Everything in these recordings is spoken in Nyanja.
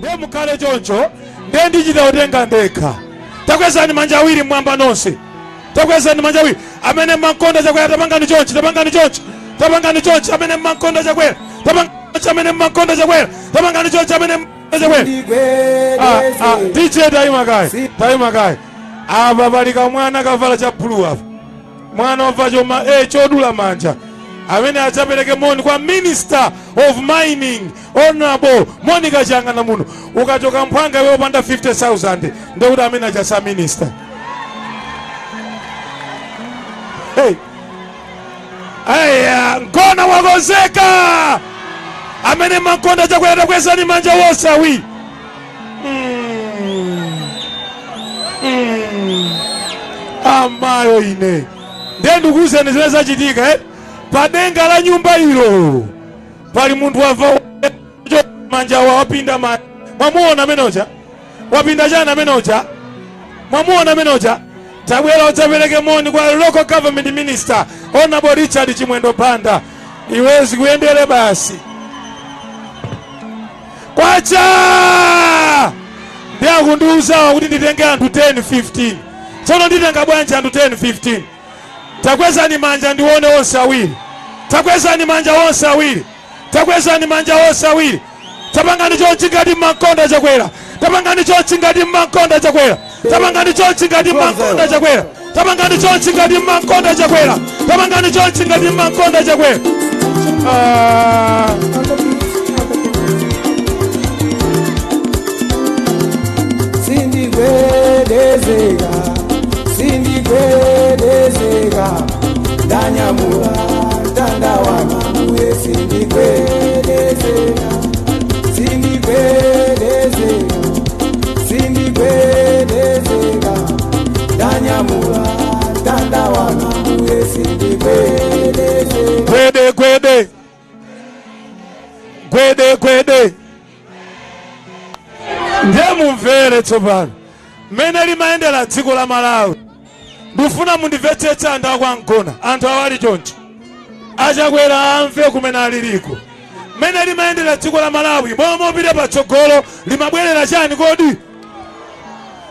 Ndiye mukhale choncho, ndiye ndichita kutenga ndekha. Takwezani manja awiri mmwamba nonse. Takwezani manja awiri. Amene mmankonda Chakwera, tapangani chonchi, tapangani chonchi, tapangani chonchi. Amene mmankonda Chakwera, tapangani chonchi. Amene mmankonda Chakwera, tapangani chonchi. Amene mmankonda Chakwera. Ah, ah, DJ, tayima kaye, tayima kaye. Apa pali kamwana kavala cha blue apa, mwana wova choma chodula manja, amene adzapereke moni kwa Minister of Mining, Honorable Monica Chang'anamuno. Ukachoka mphwanga iwe wopanda 50,000, ndekuti amene achasa minister. Hey. Aya, nkona wakonzeka. Amene mankonda Chakwera, takwezani manja wonse awiri. Amayo ine, ndiye ndikuwuzeni zimene zachitika, eh? Padenga la nyumba ilo pali munthu wava manja wa wapinda ma mwamuona amene uja wapinda chani? Amene uja mwamuona amene uja? Tabwera udzapereke moni kwa Local Government Minister, Honorable Richard Chimwendo Banda. Iwe zikuyendere basi. Kwacha ndi akundiuzawa kuti nditenge anthu 10 15. Tsono nditenga bwanji anthu 10 15? Takwezani manja ndione onse awiri. Takwezani manja onse awiri. Takwezani manja onse awiri. Tapangani chonchi ngati mmankonda Chakwera. Tapangani chonchi ngati mmankonda Chakwera. Tapangani chonchi ngati mmankonda Chakwera. Tapangani chonchi ngati mmankonda Chakwera. Tapangani chonchi ngati mmankonda Chakwera. Ah. Sindigwedezeka, sindigwedezeka, ndanyamula mtanda wanga Mbuye. Sindigwedezeka, sindigwedezeka, sindigwedezeka, ndanyamula mtanda wanga Mbuye. Sindigwedezeka. Gwede gwede gwede gwede. Ndiye mumvere tsopano mmene limayendera dziko la Malawi. Ndifuna mundimvetsetse, anthu akwamgona, anthu awali choncho, aChakwera amve kumene aliliko. Mmene limayendera dziko la Malawi, momwe mopita patsogolo, limabwerera chani kodi?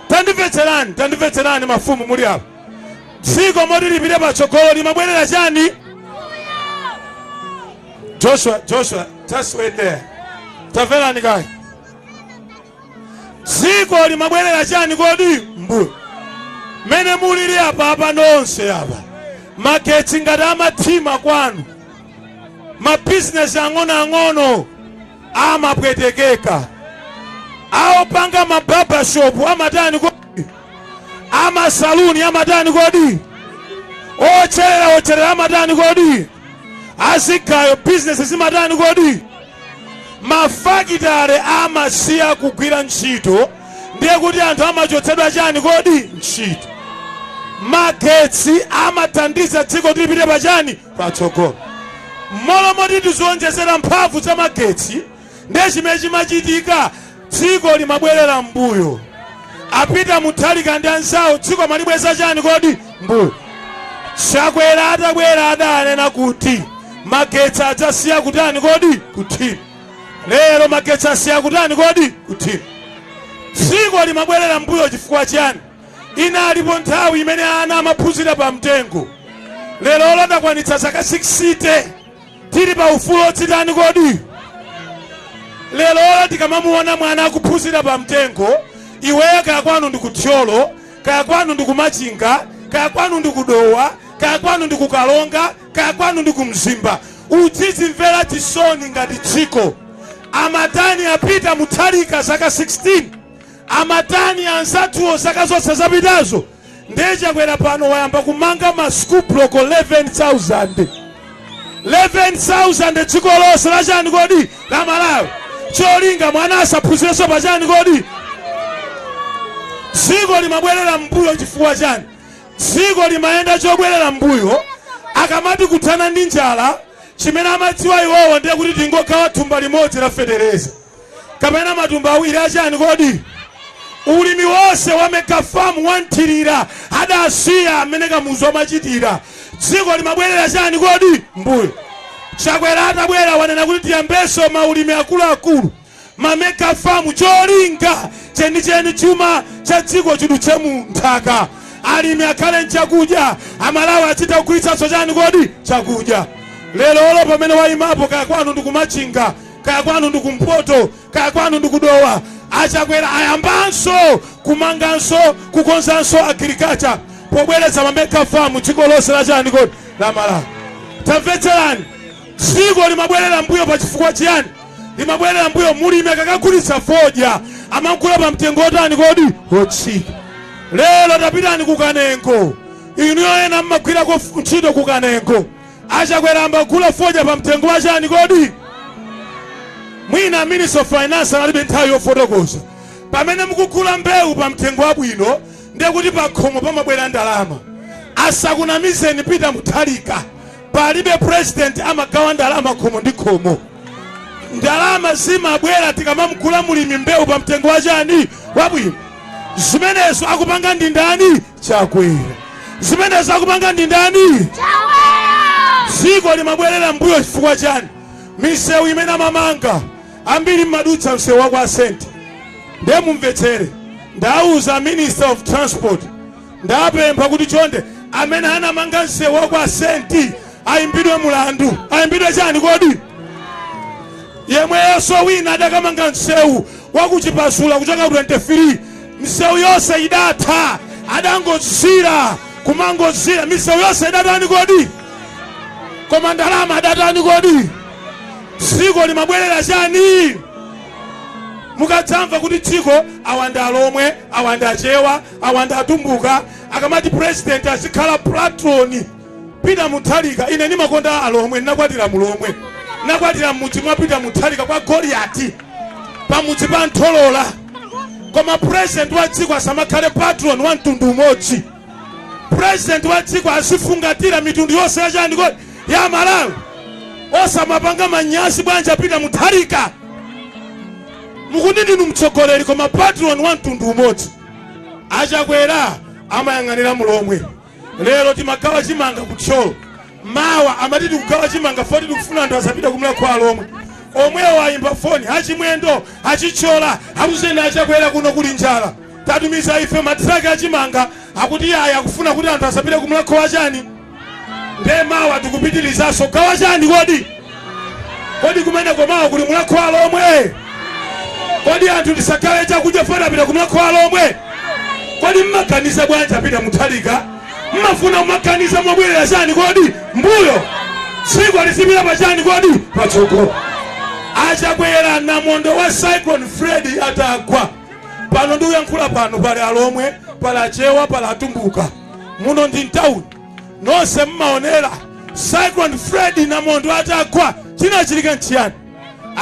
Tandimvetserani, tandimvetserani, mafumu muli apa. Dziko moti lipite patsogolo limabwerera chani? Joshua, Joshua, just wait there. Tamverani kaye. Dziko limabwerera chani kodi? Mbuyo. Mmene mulili apa, apa nonse apa, magetsi ngati amathima kwanu, mabizinesi ang'onoang'ono amapwetekeka, aopanga ma barbershop amatani kodi? Amasaluni amatani kodi? Otcherera otcherera amatani kodi? Azigayo bizinesi zimatani kodi? Mafakitale amasiya kugwira ntchito. Ndiye kuti anthu amachotsedwa chani kodi? Ntchito. Magetsi amathandiza dziko kuti lipite pachani? Patsogolo. Mmalo moti tizionjezera mphamvu za magetsi, ndiye chimene chimachitika, dziko limabwerera mbuyo. Apita Mutharika ndi anzawo, dziko amalibweza chani kodi? Mbuyo. Chakwera atabwera adanena kuti magetsi adzasiya kutani kodi? Kuthima. Lero magetsi asiya kutani kodi? Kuthima. Dziko limabwerera mbuyo chifukwa chani? Inalipo nthawi imene ana amaphunzira pa mtengo. Lero lotakwanitsa zaka 60 tili pa ufulu odzitani kodi? Lero tikamamuona mwana akuphunzira pa mtengo, iweyo kaya kwanu ndi kuThyolo, kaya kwanu ndi kuMachinga, kaya kwanu ndi kuDowa, kaya kwanu ndi kuKalonga, kaya kwanu ndi kuMzimba, udzizimvera chisoni ngati dziko. Amatani apita Mutharika zaka 16? Amatani anzathuwo zaka zonse zapitazo? Ndiye Chakwera pano wayamba kumanga ma school block 11,000, 11,000 dziko lonse la chani kodi? La Malawi. Cholinga mwana asaphunzirenso pachani kodi? Dziko limabwerera mbuyo chifukwa chani? Dziko limayenda chobwerera mbuyo. Akamati kuthana ndi njala, chimene amadziwa iwowo ndiye kuti tingogawa thumba limodzi la fetereza kapena matumba awiri achani kodi? Ulimi wonse wa mega farm wanthirira adasiya amene Kamuzu amachitira. Dziko limabwerera chani kodi? Mbuyo. Chakwera atabwera wanena kuti tiyambenso maulimi akuluakulu. Ma mega farm, cholinga chenicheni chuma cha dziko chidutse mu nthaka, alimi akhale nchakudya, Amalawi achita kugulitsanso chani kodi? Chakudya. Lero olo pamene wayimapo, kaya kwanu ndikumachinga, kaya kwanu ndikumpoto, kaya kwanu ndikudowa, Achakwera ayambanso kumanganso, kukonzanso agriculture pobweretsa ma mega farm dziko lonse la chani kodi? La Malawi. Tamvetserani, dziko limabwerera mbuyo pa chifukwa chiyani? Limabwerera mbuyo, mulimi akakagulitsa fodya amagula pa mtengo otani kodi? Otsika. Lero tapitani kukanengo, inuyo ena mmagwirako ntchito kukanengo, Achakwera ambagula fodya pa mtengo wa chani kodi? Mwina Minister of Finance analibe nthawi yofotokoza. Pamene mukugula mbewu pa mtengo wabwino, ndiye kuti pakhomo pamabwera ndalama. Asakunamizeni Peter Mutharika, palibe president amagawa ndalama khomo ndi khomo. Ndalama zimabwera tikamamugula mulimi mbewu pa mtengo wa chani? Wabwino. Zimenezo akupanga ndi ndani? Chakwera. Zimenezo akupanga ndi ndani? Dziko limabwerera mbuyo chifukwa chani? Misewu imene amamanga, ambiri mmadutsa msewu wa kwa Asente. Ndiye mumvetsere, ndauza Minister of Transport, ndapempha kuti chonde, amene anamanga msewu wa kwa Asenti ayimbidwe mulandu. Ayimbidwe chani kodi? Yemweyenso wina adakamanga msewu wakuchipasula kuchoka 23, misewu yonse idatha, adangozira kumangozira, misewu yonse idatani kodi? Koma ndalama adatani kodi? Dziko limabwerera chani? Mukadzamva kuti dziko, awanda Alomwe, awanda Achewa, awanda Atumbuka, akamati president azikhala patron Peter Mutharika, ine ndimakonda Alomwe. Ndinakwatira Mulomwe, nakwatira mmudzi mwa Peter Mutharika kwa Goliati, pamudzi pa Ntholola. Koma president wa dziko asamakhale patron wa mtundu umodzi. President wa dziko azifungatira mitundu yonse yachani kodi? Ya Malawi. Osamapanga manyazi bwanji, Peter Mutharika? Mukuti ndinu mtsogoleri, koma patron wa mtundu umodzi. Achakwera amayang'anira Mulomwe. Lero timagawa chimanga kuthyolo, mawa amati tikugawa chimanga foti tikufuna anthu asapite kumulakho Alomwe. Omwewo ayimba foni, achimwendo achithyola akuzeni, Achakwera, kuno kuli njala, tatumiza ife matraki achimanga. Akuti aya akufuna kuti anthu asapite kumulakho wachani. Nde mawa tikupitirizaso gawa chani kodi? Kodi kumeneko mawa kuli mulakho Alomwe? Kodi anthu tisagawe chakudya foti apita kumulakho Alomwe? Kodi mmaganiza bwanji, Peter Mutharika? Mmafuna mumaganiza mobwerera chani kodi? Mbuyo. Dziko lizipita pachani kodi? Patsogolo. Achakwera, namondo wa Cyclone Freddy atagwa, pano ndikuyankhula pano pali Alomwe, pali Achewa, pali Atumbuka, muno ndi mtawuni, nonse mmaonera. Cyclone Freddy, namondo atagwa, chinachitika nchiyani?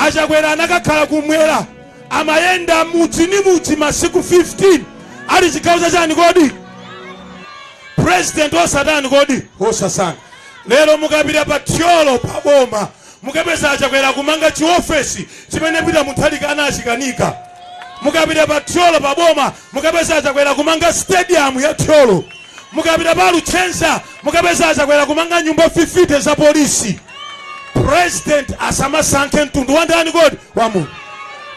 Achakwera anakakhala kumwera, amayenda mudzi ni mudzi masiku 15, ali chigawo chachani kodi? President osatani kodi? Osasankha. Lero mukapita pa Thyolo pa boma, mukapeza Achakwera kumanga chiofesi chimene Peter Mutharika anachikanika. Mukapita pa Thyolo pa boma, mukapeza Achakwera kumanga stadium ya Thyolo. Mukapita pa Luchenza, mukapeza Achakwera kumanga nyumba 50 za polisi. President asamasankhe mtundu wa ndani kodi? Wa munthu.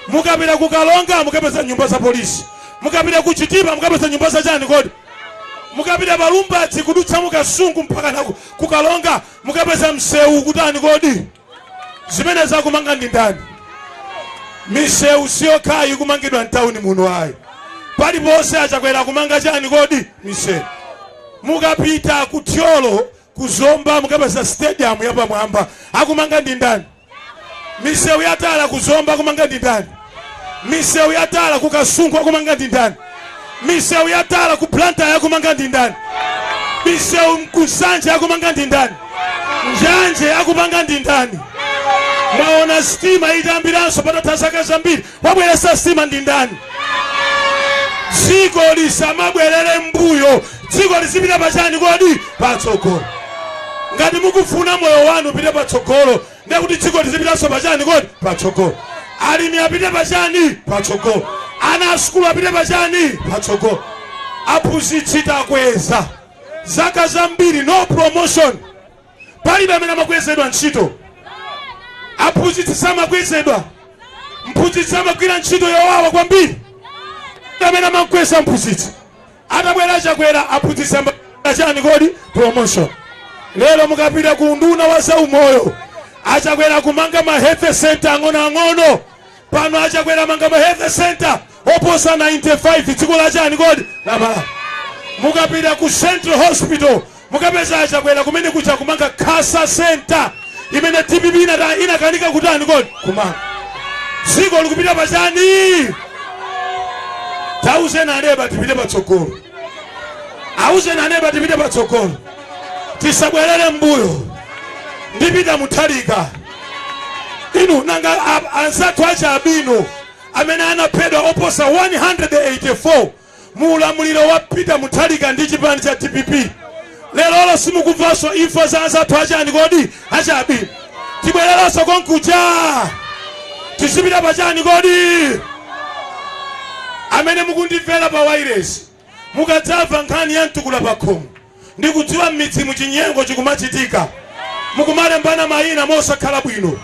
Mukapita kukalonga, mukapeza nyumba za polisi. Mukapita kuchitipa, mukapeza nyumba za chani kodi? Mukapita pa Lumbadzi, kudutsa mukasungu mpaka na kukalonga, mukapeza msewu kutani kodi? Zimene zakumanga ndi ndani? Misewu siyokhayi ikumangidwa mtawuni muno ayi, paliponse Achakwera kumanga chani kodi? Misewu. Mukapita ku Thyolo, kuzomba, mukapeza stadium yapamwamba. Akumanga ndi ndani? Misewu yatala kuzomba akumanga ndi ndani? Misewu yatala ku Kasungu akumanga ndi ndani? Misewu yatala ku Blantyre akumanga ndi ndani? Misewu mkusanje akumanga ndi ndani? Njanje akupanga ndi ndani? Mwaona sitima itayambiranso patatha zaka zambiri. Wabweretsa sitima ndi ndani? Dziko lisamabwerere mbuyo, dziko lizipita pachani kodi? Patsogolo. Ngati mukufuna moyo wanu upite patsogolo, ndiye kuti dziko lizipitanso pachani kodi? Patsogolo. Alimi apite pachani? Patsogolo. Ana a sukulu apite pachani? Patsogolo. Aphunzitsi takweza, zaka zambiri no promotion, palibe amene amakwezedwa ntchito. Aphunzitsi samakwezedwa. Mphunzitsi amagwira ntchito yowawa kwambiri. Amene amamkweza mphunzitsi, atabwera Chakwera, aphunzitsi chani kodi? Promotion. Lero mukapita ku nduna wa zaumoyo, aChakwera kumanga ma health center ang'onoang'ono. Pano aChakwera manga ma health center oposa 95 dziko la chani kodi? La Malawi. Mukapita ku Central Hospital, mukapeza aChakwera kumene kucha kumanga cancer center imene DPP inakanika kutani kodi? Kumanga. Dziko likupita pachani? Tauzeni aneba tipite patsogolo. Auzeni aneba tipite patsogolo, tisabwerere mbuyo. Ndipita Mutharika. Inu, nanga anzathu acha albino amene anaphedwa oposa 184 mu ulamuliro wa Peter Mutharika ndi chipani cha DPP, lerolo simukumvanso imfa za anzathu achani kodi? Acha albino. Tibwereranso konkuja, tizipita pachani kodi? Amene mukundimvera pa wairesi, mukadzamva nkhani ya mtukula pakhomo, ndikudziwa m'midzi muchinyengo chikumachitika, mukumalembana mayina mosakhala bwino,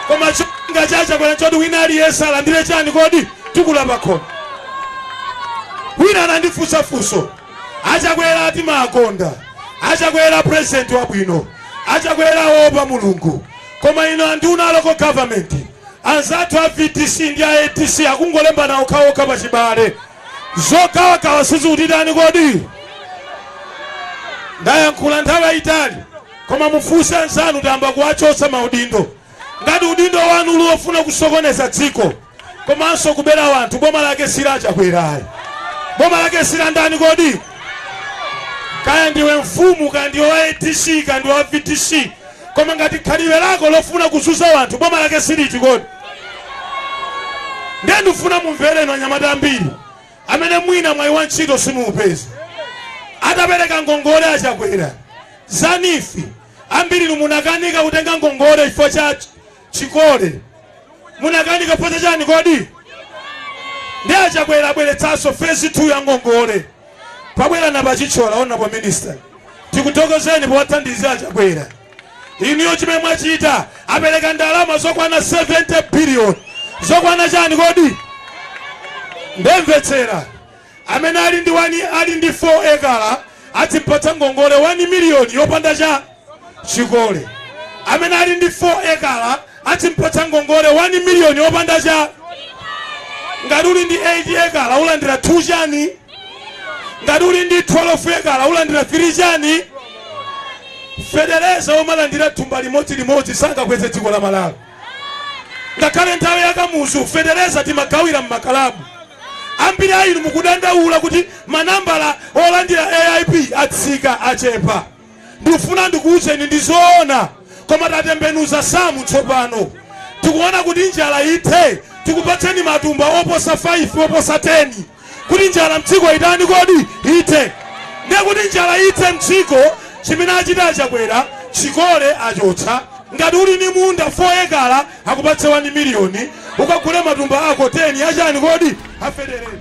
koma cholinga chaChakwera choti wina aliyense alandire chani kodi? Tukula pakhomo. Wina anandifunsa funso: aChakwera timakonda, aChakwera president wabwino, aChakwera wopa Mulungu, koma ino anduna local government, anzathu a VDC ndi a ADC akungolembana okhaokha pachibale, zogawagawa sizikutitani kodi? Ndayankhula nthawi yayitali, koma mufunse anzanu, tamba kuwachotsa maudindo. Ngati udindo wanu uli wofuna kusokoneza dziko komanso kubera wanthu, boma lake silaChakwerayi, boma lake sila ndani kodi? Kaya ndiwe mfumu, kaya ndiwe wa ADC, kaya ndiwe wa VDC, koma ngati khalidwe lako lofuna kuzunza wanthu, boma lake siliti kodi? Ndiye ndifuna mumvereno anyamata ambiri amene mwina mwayi wa ntchito simuupeza. Atapereka ngongole aChakwera za NEEF, ambiri munakanika kutenga ngongole chifukwa cha chikole. Munakanika chifukwa cha chani kodi? Ndi aChakwera abweretsanso phase 2 ya ngongole. Pabwera na pachichola honorable minister, tikuthokozeni powathandiza aChakwera. Inuyo chimene mwachita, apereka ndalama zokwana 70 billion. Zokwana chani kodi? Ndemvetsera, amene ali ndi 1, ali ndi 4 ekala, adzimpatsa ngongole 1 miliyoni yopanda cha chikole. Amene ali ndi 4 ekala adzimpatsa ngongole 1 miliyoni yopanda cha. Ngati uli ndi 8 ekala, ulandira 2 chani? Ngati uli ndi 12 ekala, ulandira 3 chani? Fetereza omalandira thumba limodzi limodzi sangakweze dziko la Malawi. Ngakhale nthawi yakamuzu fetereza timagawira mmakalabu. Ambiri a inu mukudandaula kuti manambala olandira AIP atsika, achepa. Ndikufuna ndikuwuzeni, ndizoona, koma tatembenuza samu. Tsopano tikuona kuti njala ithe, tikupatseni matumba oposa 5, oposa 10, kuti njala mdziko itani kodi? Ithe. Ndiye kuti njala ithe mdziko, chimene achita aChakwera, chikole achotsa. Ngati uli ni munda 4 ekala, akupatse 1 miliyoni ukagule matumba ako 10 achani kodi? Afetereza.